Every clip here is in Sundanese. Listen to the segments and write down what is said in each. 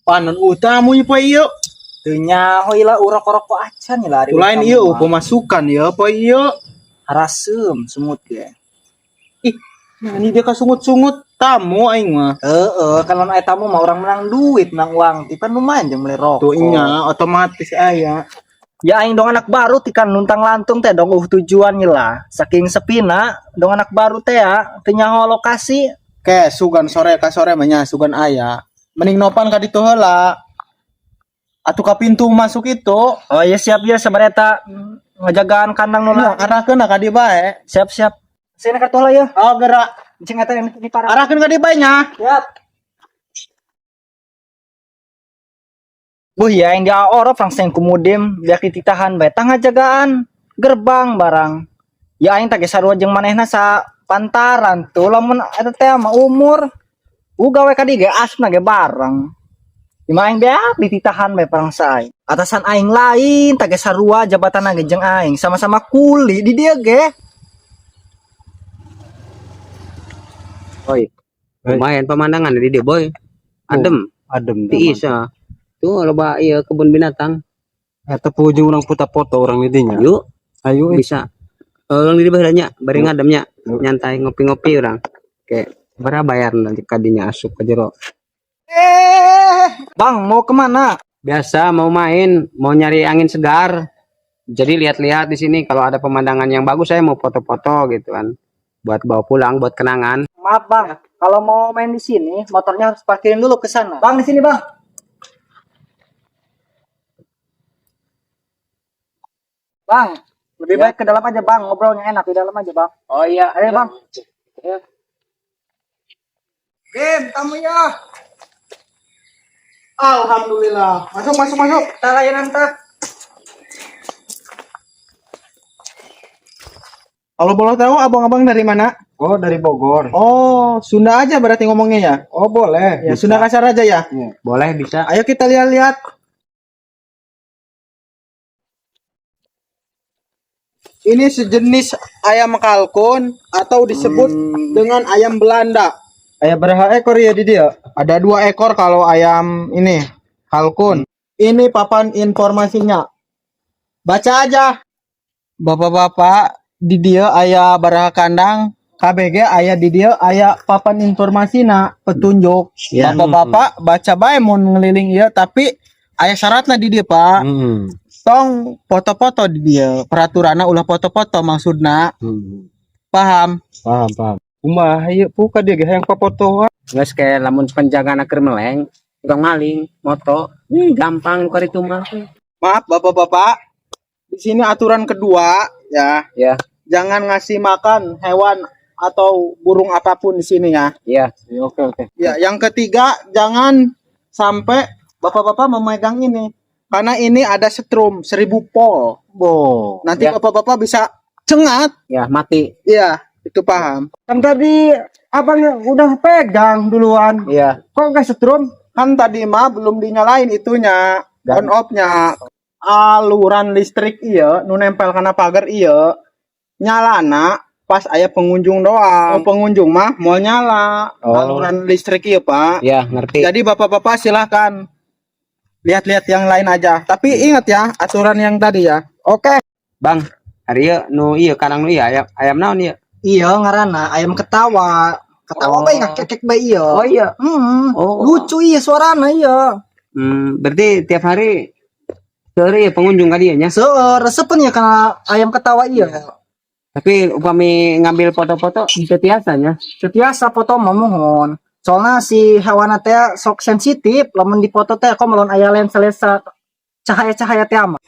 Panon utamu ieu poe ieu. Teu nyaho ieu lah urok-rokok acan lah ari. Lain ieu pemasukan ya poe ieu. Haraseum sungut ge. Ih, nah ini dia kasungut-sungut tamu aing mah. Heeh, kalau aya tamu mah orang menang duit, menang uang. Ti kan lumayan jeung beli rokok. Tuh nya otomatis aya. Ya aing dong anak baru ti kan luntang lantung teh dong tujuan lah. Saking sepina dong anak baru teh ya teu nyaho lokasi. Ke sugan sore ka sore mah nya sugan aya. Mending nopan ka ditu heula. Atuh ka pintu masuk itu. Oh iya siap ya sabar eta ngajagaan kandang nu Nah, arahkeun ka dieu bae. Siap siap. Sini ka lah ya. Oh, gerak. Cing eta ini parah. Arahkeun ka dieu bae nya. Siap. Buh ya yang dia orop langsung kumudim biar dititahan bae tah ngajagaan gerbang barang. Ya aing teh sarua jeung manehna sa pantaran tuh lamun eta teh mah umur. Gawe ka dieu ge asupna ge bareng. Di aing beak dititahan bae parang saing. Atasan aing lain teh ge sarua jabatan ge jeung aing sama-sama kuli di dieu ge. Oi. Lumayan pemandangan di dia boy. Adem, Adem. Tiis ah. Tuh loba ieu kebun binatang. Eta ujung urang foto-foto orang di dinya. Yuk, Ayo eh. bisa. Orang di dia nya, bari ngademnya, Yuk. Nyantai ngopi-ngopi orang. Oke, berapa bayar nanti kadinya asup ke jero. Eh, Bang, mau kemana? Biasa mau main, mau nyari angin segar. Jadi lihat-lihat di sini kalau ada pemandangan yang bagus saya mau foto-foto gitu kan. Buat bawa pulang, buat kenangan. Maaf bang, kalau mau main di sini, motornya harus parkirin dulu ke sana. Bang, di sini bang. Bang, lebih baik ke dalam aja bang, ngobrolnya enak di dalam aja bang. Oh iya, Ayo bang. Game, tamu ya. Alhamdulillah. Masuk masuk masuk. Kita layanan tak. Kalau boleh tahu abang-abang dari mana? Oh, dari Bogor. Oh, Sunda aja berarti ngomongnya ya? Oh, boleh. Ya, Sunda kasar aja ya. Boleh bisa. Ayo kita lihat-lihat. Ini sejenis ayam kalkun atau disebut dengan ayam Belanda. Aya berapa ekor ya di dia? Ada 2 ekor kalau ayam ini kalkun. Ini papan informasinya. Baca aja. Bapak-bapak, di dia aya baraha kandang, KBG aya di dia aya papan informasina petunjuk. Ya. Bapak-bapak baca bae mun ngeliling ieu tapi aya syaratna di dia, Pak. Hmm. Tong foto-foto di dia. Peraturanna ulah foto-foto maksudna. Paham? Paham, paham. Kumaha ieu puka dia ge hayang papotoan. Geus kayak lamun penjagaan keur meleng, tukang maling, moto, gampang nu itu mah. Maaf Bapak-bapak. Di sini aturan kedua ya. Ya. Jangan ngasih makan hewan atau burung apapun di sini ya. Iya. Ya, oke, oke. Ya, yang ketiga jangan sampai bapak-bapak memegang ini. Karena ini ada setrum 1000 pol. Bo. Nanti Ya. bapak-bapak bisa cengat. Ya, mati. Iya, itu paham. Kan tadi abang udah pegang duluan. Iya. Kok nggak setrum? Kan tadi mah belum dinyalain itunya, on off-nya. Aluran listrik iya, nu nempel kana pagar iya, nyalana pas aya pengunjung doang. Oh, pengunjung mah mau nyala. Oh. Aluran listrik iya, Pak. Ya, ngerti. Jadi bapak-bapak silahkan lihat-lihat yang lain aja. Tapi ingat ya aturan yang tadi ya. Oke. Bang, hari ieu nu ieu kandang nu ieu ayam ayam naon ieu? Iya, ngarana ayam ketawa. Ketawa Oh. bae ngakekek bae iya. Oh iya. Hmm. Oh. Lucu iya suarana iya. Berarti tiap hari sore ya pengunjung kali ya nya. Seueur resepeun ya karena ayam ketawa iya. Tapi upami ngambil foto-foto bisa tiasa nya. Setiasa foto mah mohon. Soalnya si hewan teh sok sensitif, lamun dipoto teh kok melon aya lensa-lensa cahaya-cahaya teh mah.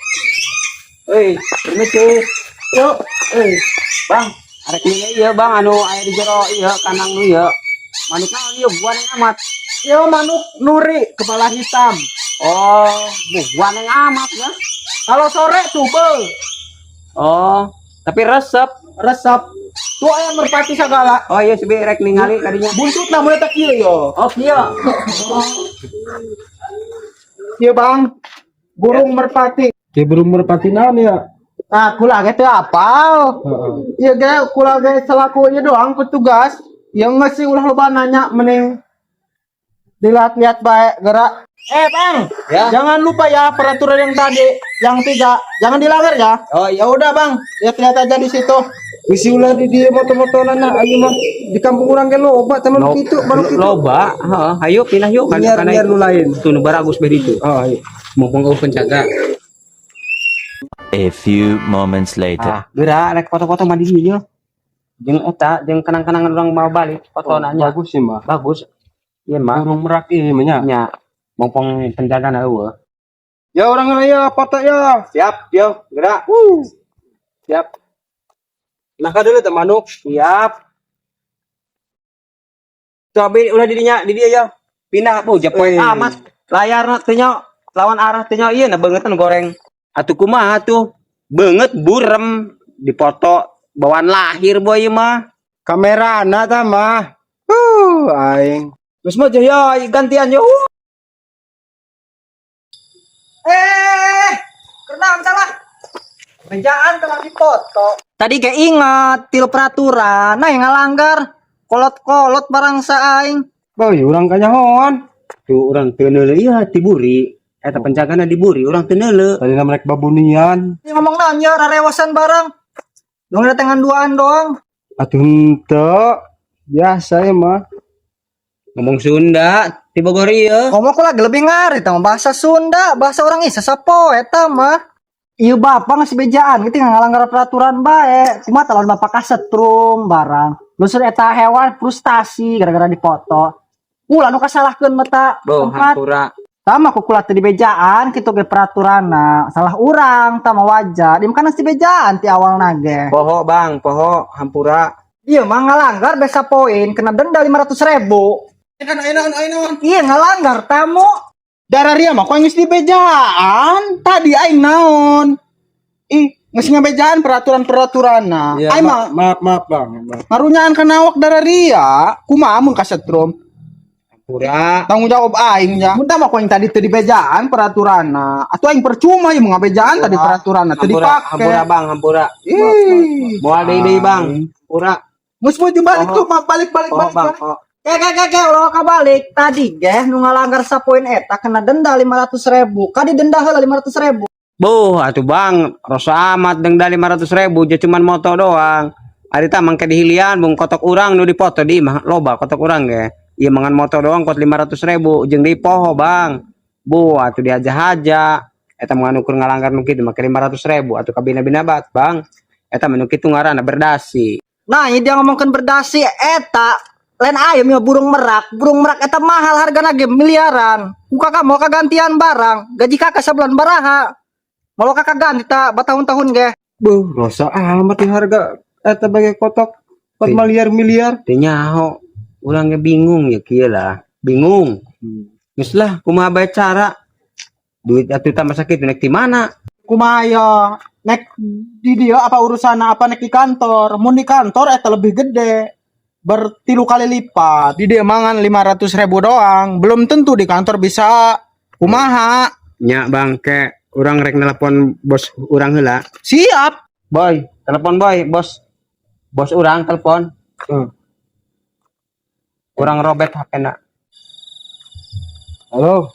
Euy, permisi. Yuk, euy. Bang, arek nanya ieu Bang anu aya di jero ieu kandang nu ieu. Manuk naon ieu buaneng amat. Yo manuk nuri kepala hitam. Oh, buaneng amat ya. Kalau sore tubel, Oh, tapi resep. Resep. Tuh ayam merpati segala. Oh iya sebi rek ningali kadinya. Buntut namanya tak kieu yo. Oh iya. Iya bang, burung merpati. Kayak burung merpati naon ya? Nah, kula ge teu apal. Heeh. Iya ge kula ge selaku ieu doang petugas. Yang nggak sih ulah loba nanya mending Dilihat-lihat baik gerak. Eh, Bang. Ya. Jangan lupa ya peraturan yang tadi, yang tiga, jangan dilanggar ya. Oh iya. Ya udah, Bang. Lihat-lihat aja di situ. Wisi ulah di dieu moto-motonan nah ayo mah di kampung urang ge loba teman kitu baru kitu. Loba, heeh. Hayu pindah yuk kan Biar biar nu lain. Tuh nu baragus beh ditu. Oh, iya. Mumpung euweuh penjaga. A few moments later. Ah, geura rek foto-foto mah di dieu. Jeung eta, jeung kenang-kenangan urang mau balik foto nanya. Bagus sih mah. Bagus. Iya mah. Burung merak ieu mah nya. Nya. Mumpung penjaga na euweuh. Ya urang ya foto ya. Siap, yo, gerak. Siap. Nah ka dulu teh manuk. Siap. Coba ulah didinya di dia ya. Pindah bu jepoe Eh. amat. Layarna teh nya lawan arah teh nya ieu na beungeutna goreng. Atuh kumaha tuh? Beungeut burem dipoto bawaan lahir boy ieu mah. Kamera na tah mah. Aing. Geus mah ya gantian yo. Eh, kenapa salah? Bejaan telah dipoto. Tadi gak ingat til peraturan, nah yang ngalanggar kolot-kolot barang aing. Boy, urang kanyahoan. Tuh urang teu neuleu ieu tiburi. Eta penjagana diburi, urang teu neuleu. Tadi mereka babunian. Ini ngomong nanya rarewasan barang. Dong datangan duaan doang. Atuh henteu. Biasa ya mah. Ngomong Sunda di Bogor ieu. Ngomong aku lagi lebih ngari tama bahasa Sunda, bahasa orang Isa sapo eta mah. Iya bapak ngasih bejaan gitu ngalanggar peraturan bae. Kumaha lawan bapak kasetrum barang. Lusur eta hewan frustasi gara-gara dipoto. Ulah nu kasalahkeun meta Boh, tempat. hampura. Sama ku kula teu dibejaan kitu ge peraturanna. Salah urang tama wajar. Di kan nasi bejaan ti awal nage. Poho bang, poho hampura. Iya mah ngalanggar besa poin kena denda 500 ribu. Kan ayo naon, ayo naon. Iya ngalanggar tamu. Darah ria mah kok geus dibejaan. Tadi aing naon? Ih, geus ngabejaan peraturan-peraturanna. Ya, Aing mah maaf maaf Bang. Maaf. ngarunyaan kana awak darah ria. Kumaha mun kasetrum? Hampura. Tanggung jawab aing nya. Mun mah ku aing tadi teu dibejaan peraturanna. Atuh aing percuma ieu mau ngabejaan tadi peraturanna teu Hampura, dipake. hampura bang, hampura. Ih. Moal deui deui bang. Hampura. Geus maju balik Oh. tuh, balik balik Poho balik. bang, Balik. poho. Ke ke ke ke ulah kabalik. Tadi geh nu ngalanggar sapoin eta kena denda 500 ribu. Kadi denda heula 500 ribu. Boh, atuh bang, rosa amat denda 500 ribu, dia cuman moto doang. Ari tah mangke dihilian, bung kotok urang nu dipoto di mah loba kotok urang ge. Ieu mangan moto doang kot 500 ribu, jeung deui poho bang. Bu, atuh dihaja-haja. Eta mah ukur ngalanggar nu kitu make 500 ribu, atuh kabina-bina bat bang. Eta mah nu kitu ngaranna berdasi. Nah, ini dia ngomongkeun berdasi eta lain ayam ya burung merak. Burung merak eta mahal hargana ge miliaran. Ku kakak mau kagantian barang, gaji kakak sebulan baraha. Mau kakak ganti tak bertahun-tahun ge. Buh, rosa amat nih harga eta bagai kotok 4 miliar-miliar. Teu nyaho, urang ge bingung ya kieu lah. Bingung. Geus lah, kumaha bae cara. Duit atuh tambah sakit nek di mana? Kumaha ya? Nek di dia apa urusan apa nek di kantor? Mun di kantor eta lebih gede. Bertilu kali lipat. Di dia mangan 500 ribu doang. Belum tentu di kantor bisa kumaha. Nya bang, ke urang rek nelpon bos urang heula. Siap. Boy, telepon boy, bos. Bos urang telepon. Urang robet HP na. Halo.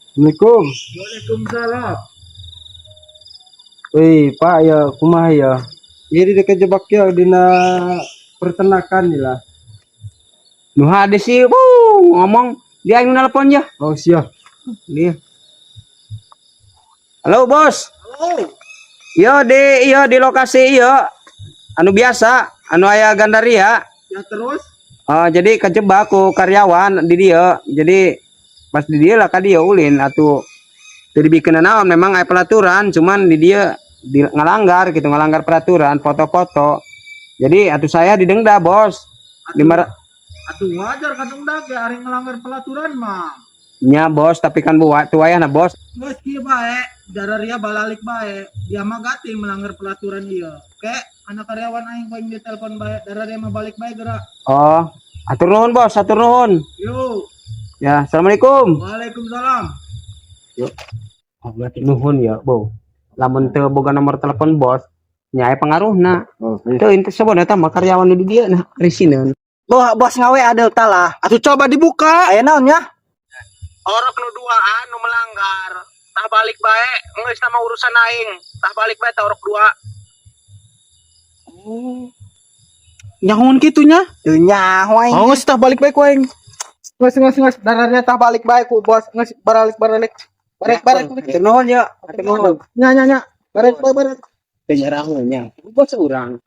Assalamualaikum. Waalaikumsalam. Wih, Pak ya kumaha ya? Ini di kejebak ya dina peternakan nih lah. Nu hade sih, wuh, ngomong dia yang nelpon ya. Oh, siap. Dia. Halo, bos. Halo. Yo di yo di lokasi yo. Anu biasa, anu aya Gandaria. Ya terus? Oh, jadi kejebak ku karyawan di dia. Jadi pas di dia lah ka dia ulin atuh teu dibikeun naon memang aya peraturan, cuman di dia di, ngalanggar gitu, ngalanggar peraturan, foto-foto. Jadi atuh saya didenda, Bos. Lima Atuh wajar kadang dah ke ari ngelanggar peraturan mah. Nya bos, tapi kan buat tuh ayah nah bos. Geus kieu bae, dararia balalik bae. Dia mah gati melanggar peraturan ieu. Ke anak karyawan aing ku aing ditelepon bae, dararia mah balik bae gerak. Oh, atur nuhun bos, atur nuhun. Yo, Ya, assalamualaikum. waalaikumsalam. Oh, berarti nuhun ya, bo. Lamun teu boga nomor telepon bos, nya aya pengaruhna. Oh, iya. Teu ente sebenarnya mah karyawan nu di dieu nah risineun. Bos bos ngawe adil talah. Atuh coba dibuka. Aya naon nya? Orok nu duaan nu melanggar. Tah balik bae, geus sama urusan aing. Tah balik bae tah orok dua. Oh. Nyahoan kitu nya? Teu nyaho aing. Oh, geus tah balik bae ku aing. Geus geus geus darahnya tah balik bae ku bos. Geus baralik baralik. Barek barek. Hatur nuhun ya, hatur nuhun. Nya nya nya. Barek barek barek. Teu nyarahun nya. Bos urang.